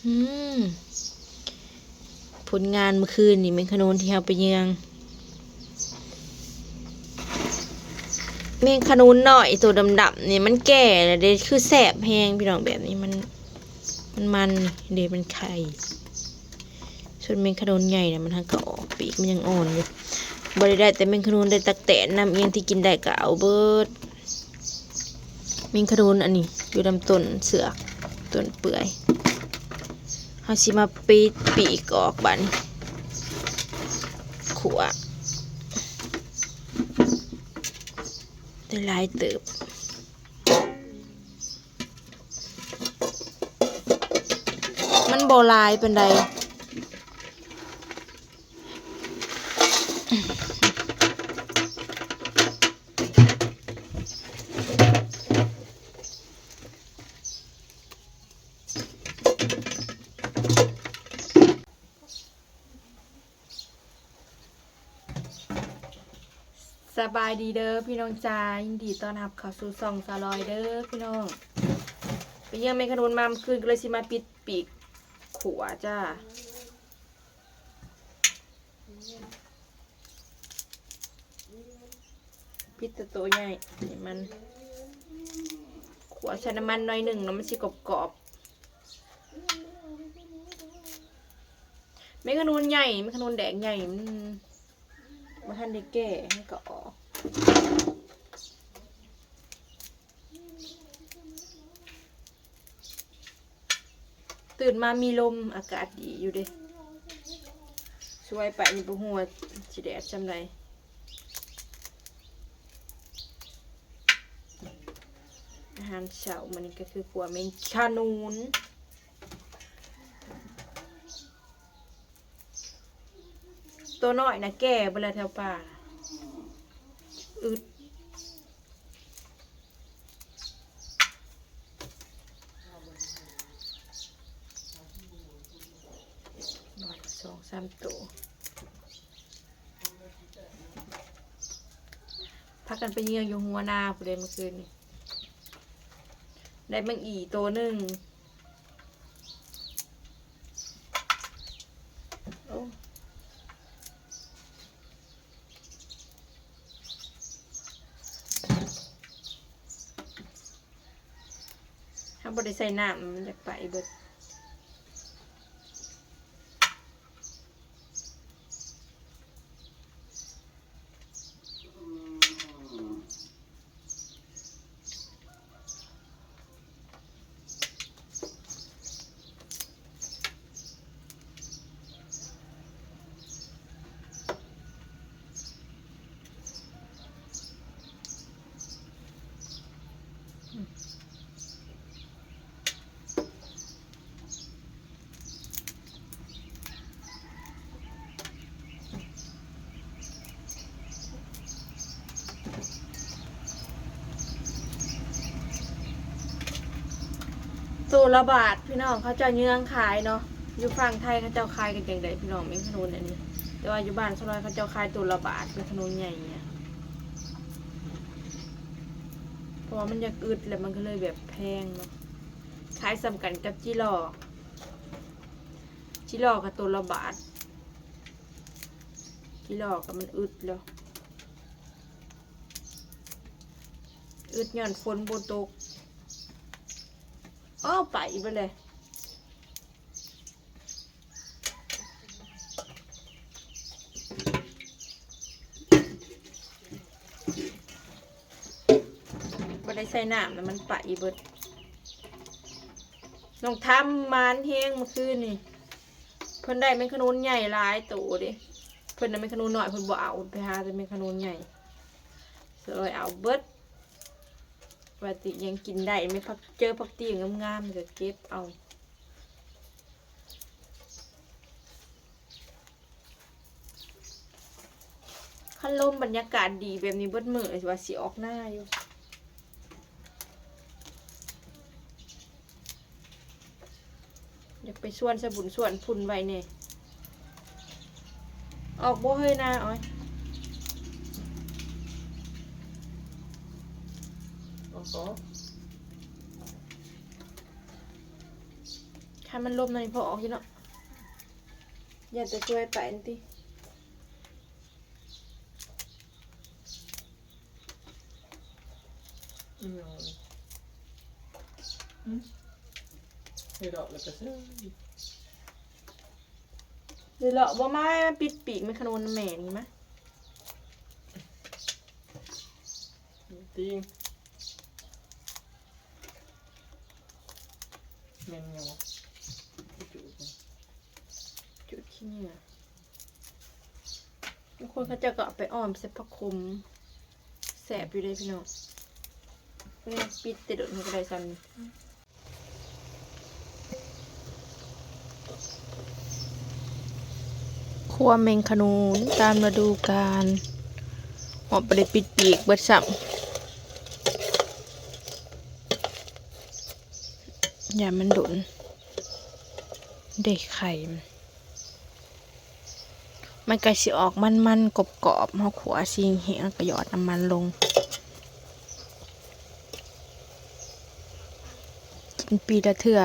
ອືມ ຜົນງານມື້ຄືນນີ້ ແມງຂະໜູນທີ່ເຮົາໄປເຍືອງ ແມງຂະໜູນນ້ອຍໂຕດຳໆນີ້ ມັນແກ່ແລ້ວເດ້ ຄືແຊບແຮງພີ່ນ້ອງ. ແບບນີ້ມັນ ມັນ ມັນເດ້ ມັນໄຂ່. ສ່ວນແມງຂະໜູນໃຫຍ່ນະ ມັນຫາກະອອກປີກ ມັນຍັງອ່ອນຢູ່. ບໍ່ໄດ້ໄດ້ແຕ່ແມງຂະໜູນ ໄດ້ຕັກແຕນນຳ ອີ່ຫຍັງທີ່ກິນໄດ້ກະເອົາເບິດ. ແມງຂະໜູນອັນນີ້ຢູ່ນຳຕົ້ນເຊືອກ ຕົ້ນເປື່ອຍ. ເຮົາຊິມາປິດປີກອອກບາດນີ້ ຂົ້ວໄດ້ຫຼາຍເຕີບ. ມັນບໍ່ຫຼາຍປານໃດ. ສະບາຍດີເດີພີ່ນ້ອງຈ້າ, ຍິນດີຕ້ອນຮັບເຂົ້າສູ່ຊ່ອງສາວລອຍເດີພີ່ນ້ອງ. ໄປເຢ້ຽມແມ່ຂະໜູນມາມື້ຄືນ ກໍເລີຍຊິມາປິດປີກຂົ້ວຈ້າ. ປິດແຕ່ໂຕໃຫຍ່ໃຫ້ມັນ ຂົ້ວໃສ່ນ້ຳມັນໜ້ອຍໜຶ່ງ ແລ້ວມັນຊິກອບໆ. ແມ່ຂະໜູນໃຫຍ່ ແມ່ຂະໜູນແດກໃຫຍ່ ມັນບໍ່ທັນໄດ້ແກ່ ມັນກໍອອກ. ຕື່ນມາມີລົມ ອາກາດດີຢູ່ເດ້. ສວຍໄປນີ້ບໍ່ຮູ້ວ່າຊິແດດສ່ຳໃດ. ອາຫານເຊົ້າມື້ນີ້ກໍຄືຂົ້ວແມງຂະໜູນ. ໂຕນ້ອຍນະແກ່ເບິດແລ້ວແຖວປ່າ ອຶດ. ສອງສາມໂຕ ພາກັນໄປເຍືອງຢູ່ຫົວນາພຸ້ນເດ້ມື້ຄືນນີ້ ໄດ້ແມງອີ່ໂຕໜຶ່ງ. ໂອ້ ຖ້າບໍ່ໄດ້ໃສ່ນ້ຳ ມັນຢາກໄປເບິດ. ໂຕລະບາດພີ່ນ້ອງ ເຂົາເຈົ້າເຍືອງຂາຍເນາະ. ຢູ່ຝັ່ງໄທເຂົາເຈົ້າຂາຍກັນຈັ່ງໃດພີ່ນ້ອງ ແມງຂະໜູນອັນນີ້? ແຕ່ວ່າຢູ່ບ້ານຊາວນ້ອຍເຂົາເຈົ້າຂາຍໂຕລະບາດ ແມງຂະໜູນໃຫຍ່ ເພາະວ່າມັນຢາກອຶດ ແລ້ວມັນກໍເລີຍແບບແພງເນາະ. ຂາຍສ່ຳກັນກັບຈີຫຼໍ່ ຈີຫຼໍ່ກໍໂຕລະບາດ. ຈີຫຼໍ່ກໍມັນອຶດແລ້ວ ອຶດຍ້ອນຝົນບໍ່ຕົກ. ອ້າວ ໄປເບິດເລີຍ. ບໍ່ໄດ້ໃສ່ນ້ຳ ແລ້ວມັນໄປເບິດ. ນ້ອງທຳໝານແຮງມື້ຄືນນີ້ ເພິ່ນໄດ້ແມງຂະໜູນໃຫຍ່ຫຼາຍໂຕເດ້. ເພິ່ນນະແມງຂະໜູນນ້ອຍເພິ່ນບໍ່ເອົາ ໄປຫາແຕ່ແມງຂະໜູນໃຫຍ່ ສາວລອຍເອົາເບິດ. ວ່າຕິຍັງກິນໄດ້ ແມ່ນຜັກ ເຈີຜັກຕິງງາມໆ ກໍເກັບເອົາ. ຄັນລົມບັນຍາກາດດີແບບນີ້ເບິດມື້ ວ່າຊິອອກນາຢູ່. ຢາກໄປຊວນສະບຸນຊວນພຸ້ນໄວ້ແດ່. ອອກບໍ່ເຮີຍນາອ້ອຍ? ອອກບໍ່? ຂ ໃຫ້ມັນລົມໜ້ອຍພໍອອກຢູ່ເນາະ ຢ້ານແຕ່ຊ່ວຍໄປຫັ້ນຕິ. ອືມ ອືມ ໄດ້ດອກແລ້ວກໍເຊີຍ ໄດ້ເລາະບໍ່ ມາ ມາປິດປີກແມງຂະໜູນນຳແມ່ນີ້ມາ ຕິງ ແມ່ນຫຍັງວະ? ຈູດ ຈູດຂີ້ເຫຍື້ອ. ບາງຄົນເຂົາເຈົ້າກໍເອົາໄປອ້ອມໃສ່ຜັກຂົມ ແຊບຢູ່ເດ້ພີ່ນ້ອງ. ແມ່ນ ປິດແຕ່ດົນມັນກໍໄດ້ຊ່ຳນີ້. ຄົວແມງຂະໜູນຕາມລະດູການ ເຮົາບໍ່ໄດ້ປິດປີກເບິດຊ້ຳ ຢ້ານມັນດົນ ເດ້ໄຂ່ມັນ. ມັນກໍຊິອອກມັນໆ ກອບໆ ເຮົາຂົ້ວຊິງແຫ້ງ ແລ້ວກໍຫຍອດນ້ຳມັນລົງ ກິນປີລະເທື່ອ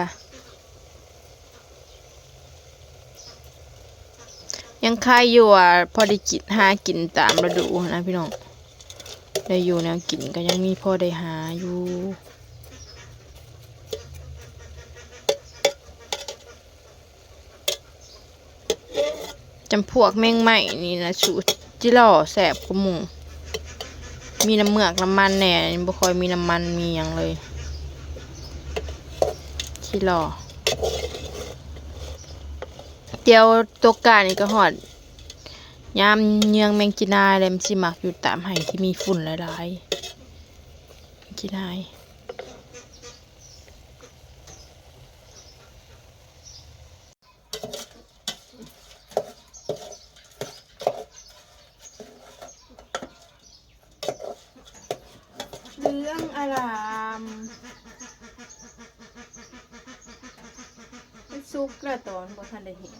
ຍັງໄຄຢູ່ວ່າພໍໄດ້ກິນ ຫາກິນຕາມລະດູຫັ້ນນະພີ່ນ້ອງ ໄດ້ຢູ່ແນວກິນ ກໍຍັງມີພໍໄດ້ຫາຢູ່. ຈຳພວກແມງໄມ້ນີ້ນະ ສູດຈິລໍແຊບກວ່າໝູ່ ມີນ້ຳເມືອກນ້ຳມັນແດ່ ນີ້ບໍ່ຄ່ອຍມີນ້ຳມັນມີຫຍັງເລີຍ ຈິລໍ. ດຽວສົງການນີ້ກໍຮອດຍາມເຍືອງແມງຈີນາຍແລ້ວ ມັນຊິມັກຢູ່ຕາມໄຮ່ທີ່ມີຝຸ່ນຫຼາຍໆ ແມງຈີນາຍ. ເຫຼືອງອາລາມ ມັນສຸກແລ້ວ ຕອນບໍ່ທັນໄດ້ແຫ້ງ.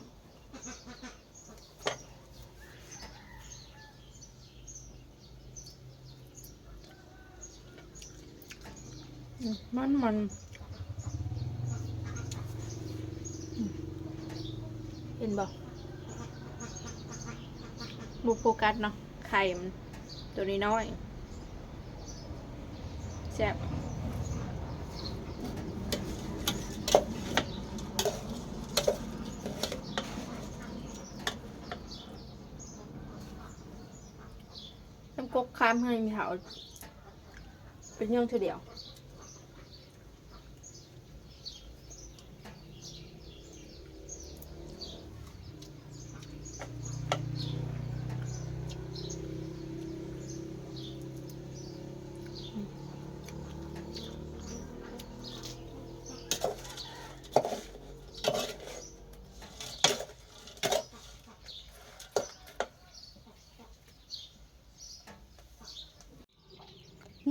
ອືມ ມັນ ມັນ ອືມ ເຫັນບໍ່? ບໍ່ໂຟກັສເນາະ ໄຂ່ມັນ ໂຕນ້ອຍໆ ແຊບ. ນ້ຳກົກຄາມໃຫ້ເຖົ້າ ເປັນຫຍັງເທື່ອດຽວ.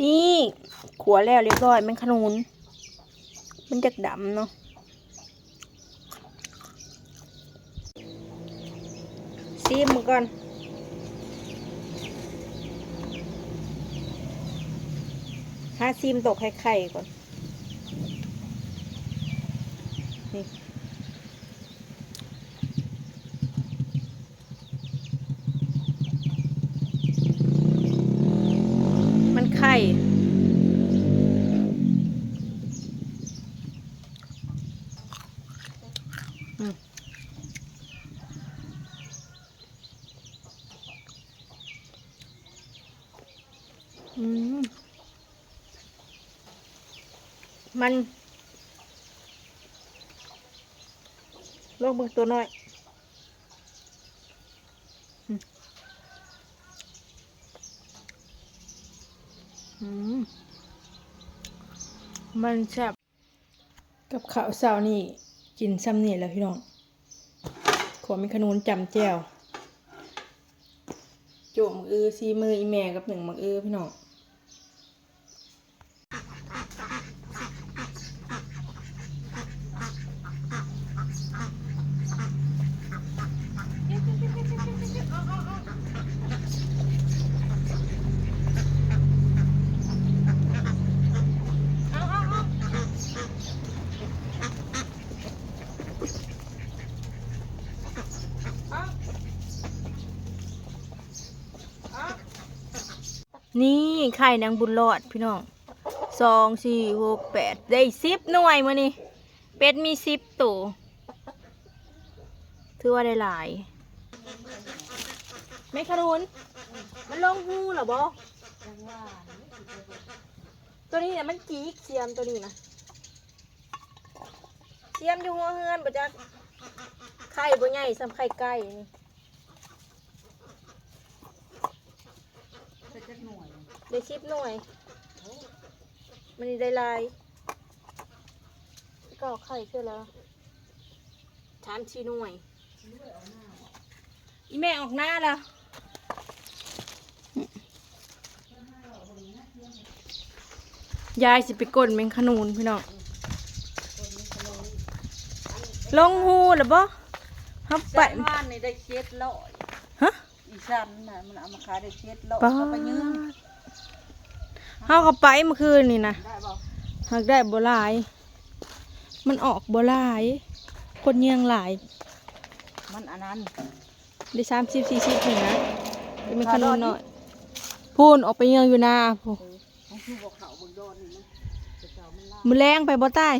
ນີ້ ຂົ້ວແລ້ວລຽບຮ້ອຍ ແມງຂະໜູນ ມັນຈັກດຳເນາະ. ຊີມເບິ່ງກ່ອນ ຫາຊີມໂຕໄຂ່ໆກ່ອນ ນີ້. ມັນໄຂ່ ອືມ ອືມ ມັນ ລອງເບິ່ງໂຕນ້ອຍ ອືມ ອືມ ມັນແຊບ. ກັບເຂົ້າເຊົ້ານີ້ກິນຊ່ຳນີ້ແຫຼະພີ່ນ້ອງ ຂົ້ວແມງຂະໜູນຈ້ຳແຈ່ວ ໂຈະໝາກອື ສີມືອີ່ແມ່ກັບໜຶ້ງໝາກອືພີ່ນ້ອງ. ນີ້ໄຂ່ນາງບຸນລອດພີ່ນ້ອງ ສອງ ສີ່ ຫົກ ແປດ ໄດ້ສິບໜ່ວຍມື້ນີ້ ເປັດມີສິບໂຕ ຖືວ່າໄດ້ຫຼາຍ. ແມ່ຂະໜູນ ມັນລົງຮູແລ້ວບໍ່? ຕົວນີ້ນະ ມັນກີກ ສຽມຕົວນີ້ນະ ສຽມຢູ່ຫົວເຮືອນບໍ່ຈັກ ໄຂ່ບໍ່ໃຫຍ່ສ່ຳໄຂ່ໄກ່ນີ້. ໄດ້ຈັກໜ່ວຍ? ໄດ້ສິບໜ່ວຍ ມື້ນີ້ໄດ້ຫຼາຍ ເກົ່າໄຂ່ເທື່ອລະສາມສີ່ໜ່ວຍ. ອີແມ່ອອກນາລະ ຍາຍຊິໄປກົ້ນແມງຂະໜູນພີ່ນ້ອງ ລົງຮູແລ້ວບໍ່? ເຮົາໄປ ຊັ້ນວານນີ້ໄດ້ເຈັດຮ້ອຍ ຮະ? ອີຊັ້ນນະ ມັນເອົາມາຂາຍໄດ້ເຈັດຮ້ອຍ ປາດ ເອົາໄປຍື່ນ ເຮົາກໍໄປມື້ຄືນນີ້ນະ ໄດ້ບໍ່? ຫາກໄດ້ບໍ່ຫຼາຍ ມັນອອກບໍ່ຫຼາຍ ຄົນເຍືອງຫຼາຍ ມັນອັນນັ້ນ ໄດ້ສາມສິບສີ່ສິບພຸ້ນນະ ແຕ່ແມ່ຂະໜູນນ້ອຍ ພຸ້ນອອກໄປເຍືອງຢູ່ນາພຸ້ນ. ເອີ ມັນຄືບໍ່ເຂົ້າເບິ່ງດອນນີ້ນະ ແຕ່ເກົ່າມັນລາວ ມື້ແລງໄປບໍ່ຕາຍ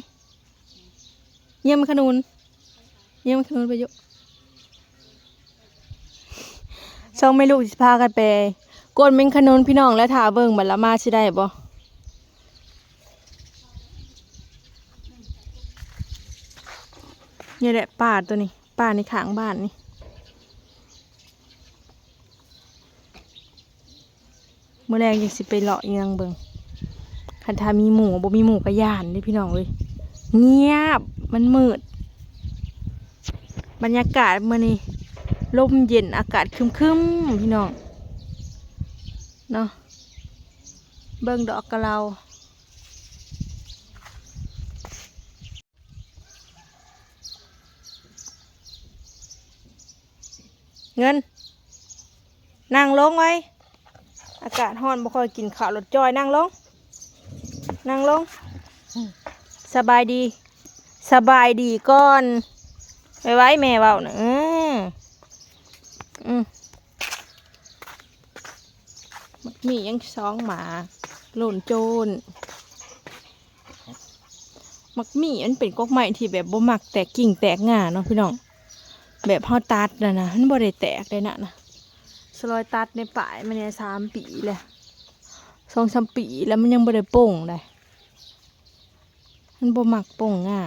ເຍືອງແມ່ຂະໜູນ ເຍືອງແມ່ຂະໜູນໄປຢູ່ ສອງແມ່ລູກຊິພາກັນໄປ ໂກນແມງຂະໜູນພີ່ນ້ອງ ແລ້ວຖ້າເບິ່ງບັດລະມາຊິໄດ້ບໍ່. ນີ້ແຫຼະ ປາຕົວນີ້ ປາໃນຂ້າງບ້ານນີ້ ມື້ແລງຈັ່ງຊິໄປເລາະເຍືອງເບິ່ງ ຄັນຖ້າມີໝູ່ ບໍ່ມີໝູ່ກໍຢ້ານເດ້ພີ່ນ້ອງເອີຍ ງຽບ ມັນມືດ. ບັນຍາກາດມື້ນີ້ ລົມເຢັນ ອາກາດຄຶມໆ ພີ່ນ້ອງເນາະ ເບິ່ງດອກກະເຫຼົ່າ. ເງິນ ນັ່ງລົງໄວ້ ອາກາດຮ້ອນ ບໍ່ຄ່ອຍກິນເຂົ້າ ລົດຈ່ອຍ ນັ່ງລົງ ນັ່ງລົງ ສະບາຍດີ ສະບາຍດີກ່ອນ ໄວໆ ແມ່ເວົ້ານະ ເອີ ອື ໝາກໝີ່ຍັງສອງໝາກ ໂລນໂຈນ. ໝາກໝີ່ມັນເປັນກົກໄມ້ທີ່ແບບບໍ່ມັກແຕກກິ່ງແຕກງ່າເນາະພີ່ນ້ອງ ແບບເຮົາຕັດນະນະ ມັນບໍ່ໄດ້ແຕກເດ້ນະນະ ສະລອຍຕັດໃນປາຍມັນນີ້ສາມປີແລ້ວ ສອງສາມປີແລ້ວ ມັນຍັງບໍ່ໄດ້ປົ່ງໃດ ມັນບໍ່ມັກປົ່ງງ່າ.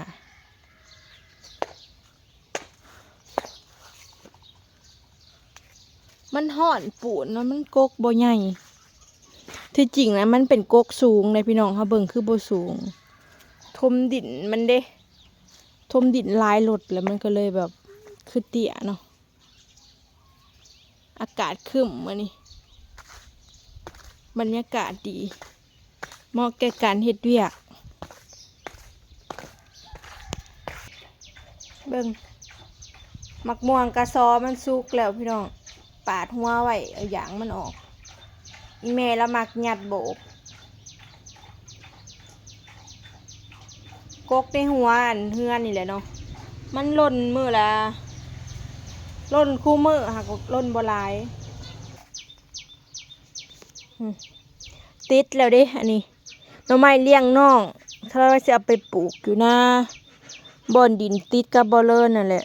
ມັນຮ້ອນປູນເນາະ ມັນກົກບໍ່ໃຫຍ່ ທີ່ຈິງນະມັນເປັນກົກສູງເດ້ພີ່ນ້ອງ ເຮົາເບິ່ງຄືບໍ່ສູງ ຖົມດິນມັນເດ້ ຖົມດິນຫຼາຍລົດ ແລ້ວມັນກໍເລີຍແບບຄືເຕ້ຍເນາະ. ອາກາດຄຶ້ມມື້ນີ້ ບັນຍາກາດດີ ເໝາະແກ່ການເຮັດວຽກ. ເບິ່ງ ໝາກມ່ວງກະຊໍມັນສຸກແລ້ວພີ່ນ້ອງ ປາດຫົວໄວ້ ເອົາຢາງມັນອອກ. ອີແມ່ລະມັກຍັດໂບກ ກົກໃນຫົວອັນເຮືອນນີ້ແຫຼະເນາະ ມັນຫຼົ່ນມື້ລະ ຫຼົ່ນຄູ່ມື້ ຫາກຫຼົ່ນບໍ່ຫຼາຍ. ອືມ ຕິດແລ້ວເດ້ ອັນນີ້ໜໍ່ໄມ້ລ້ຽງນ້ອງ ຖ້າວ່າຊິເອົາໄປປູກຢູ່ນາ ບ່ອນດິນຕິດກັບບໍ່ເລີນນັ້ນແຫຼະ.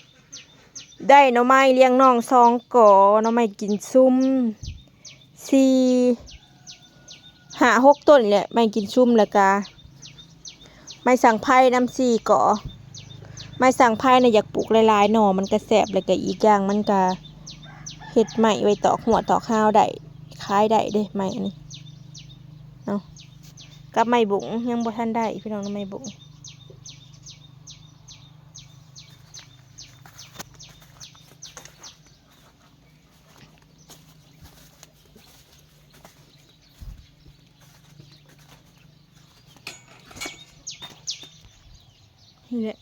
ໄດ້ໜໍ່ໄມ້ລ້ຽງນ້ອງສອງກໍ ໜໍ່ໄມ້ກິນຊຸມສີ່ ຫ້າຫົກຕົ້ນແຫຼະ ໄມ້ກິນຊຸມ ແລ້ວກະໄມ້ສັງໄພນຳສີ່ກໍ. ໄມ້ສັງໄພນະຢາກປູກຫຼາຍໆ ໜໍ່ມັນກະແຊບ ແລ້ວກະອີກຢ່າງມັນກະເຮັດໄມ້ໄວ້ຕອກຫົວຕອກຮາວໄດ້ ຂາຍໄດ້ເດ້ໄມ້ອັນນີ້ເນາະ. ກັບໄມ້ບົງຍັງບໍ່ທັນໄດ້ພີ່ນ້ອງ ໜໍ່ໄມ້ບົງ. ນີ້ແຫຼະ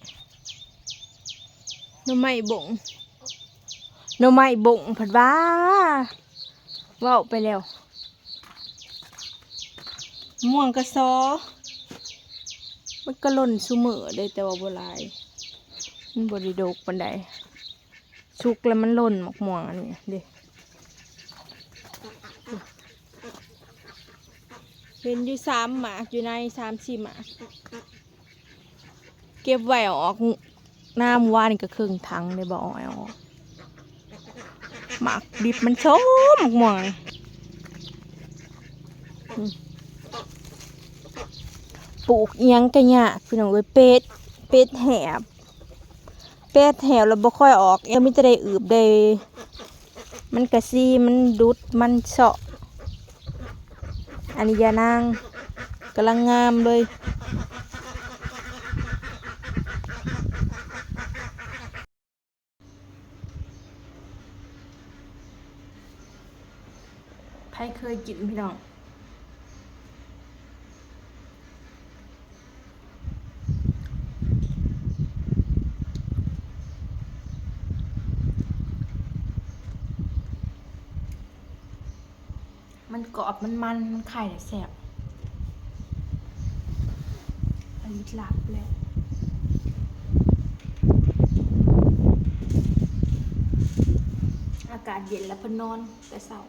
ໜໍ່ໄມ້ບົງ ໜໍ່ໄມ້ບົງ ເພິ່ນວ່າ ເວົ້າໄປແລ້ວ. ມ່ວງກະຊໍ ມັນກະຫຼົ່ນຊຸມື້ເດ້ ແຕ່ວ່າບໍ່ຫຼາຍ ມັນບໍ່ໄດ້ດົກປານໃດ. ສຸກແລ້ວມັນຫຼົ່ນ ໝາກມ່ວງອັນນີ້ເດ້. ເຫັນຢູ່ສາມໝາກ ຢູ່ໃນສາມສີ່ໝາກ ເກັບໄວ້ອອກນາ ມື້ວານນີ້ກໍເຄິ່ງຖັງເດ້ ບໍ່ເອົາອອກ. ໝາກດິບມັນສົ້ມ ໝາກມ່ວງນີ້. ອືມ ປູກອີ່ຫຍັງກໍຍາກ ພີ່ນ້ອງເອີຍ. ເປັດ ເປັດແຫບ ເປັດແຫບແລ້ວບໍ່ຄ່ອຍອອກ ມີແຕ່ໄດ້ອຶບໄດ້ ມັນກະຊີ ມັນດຸດ ມັນເຊາະ. ອັນນີ້ຢານາງກຳລັງງາມເລີຍ. ໃຜເຄີຍກິນ ພີ່ນ້ອງ? ມັນກອບ ມັນມັນ ມັນໄຂ່ແຊບ. ອັນນີ້ຫຼັບແລ້ວ ອາກາດເຢັນແລ້ວ ເພິ່ນນອນແຕ່ເຊົ້າ.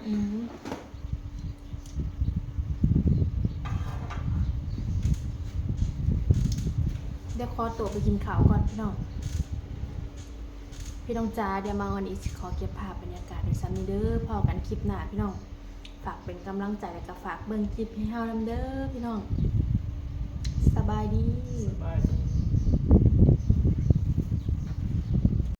ອືມ ດຽວຂໍຕົວໄປກິນເຂົ້າກ່ອນ ພີ່ນ້ອງ. ພີ່ນ້ອງຈ໋າ ດຽວມາຮອດນີ້ຊິຂໍເກັບພາບບັນຍາກາດໄວ້ສ່ຳນີ້ເດີ. ພໍ້ກັນຄລິບໜ້າ ພີ່ນ້ອງ. ຝາກເປັນກຳລັງໃຈ ແລ້ວກໍຝາກເບິ່ງຄລິບໃຫ້ເຮົານຳເດີ ພີ່ນ້ອງ. ສະບາຍດີ. ສະບາຍດີ.